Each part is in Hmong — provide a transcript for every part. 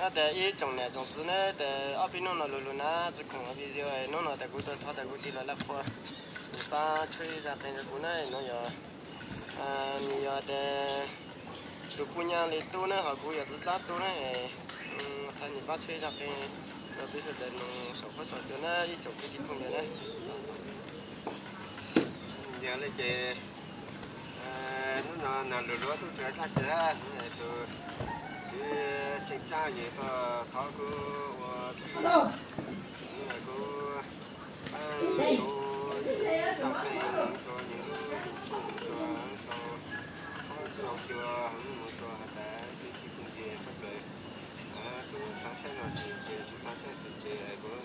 Tes ib tsoom niam tsoom txiv na, tes ob peb hnub no luag lug na tsis khoom ua video, hnub no tes kuv tuaj thov tes kuv tij laug Laj Qhua nws pab tshuab ib zaj qee rau kuv na. No yog nws yog tes tus kuj nyaj li tub na, ho kuv yog txiv dlaab tub na. Thov nws pab tshuab ib zaj qee rau peb sawv daws noog saum huab saum cua na ib tsoom kwv tij phooj ywg na. Yog li ces hnub no nag luag luag tub tsuas dlaab tsi, tus kwv Tsheej Tsab nws tuaj thov kuv ua tij, kuv pab sau ib zaj qeej rua nws lub YouTube, sau sau huab sau cua, mus rua has tas kwv tij phooj ywg sawv daws, tus xav saib no ces tsis xav saib xwb ces kuv,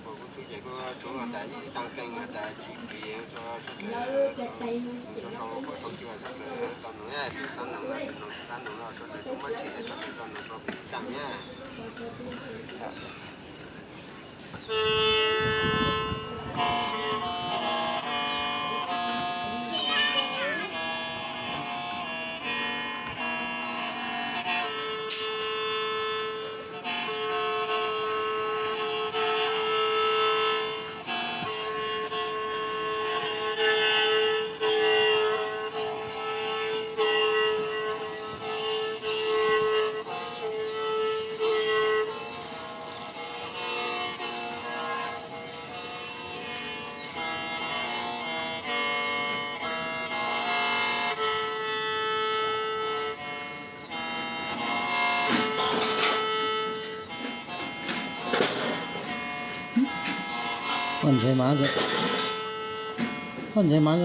kuv tub ces kuv tsuas has tas ib zaj qeej has tas tsis pim rua sawv daws, sau huab sau cua sawv daws tau noog, tus xav noog no tsis noog, tsis xav noog no sawv daws tsuas muab tshem, sawv daws tau noog rua peb zaj nyab. Poj ntxhais mas, poj ntxhais mas.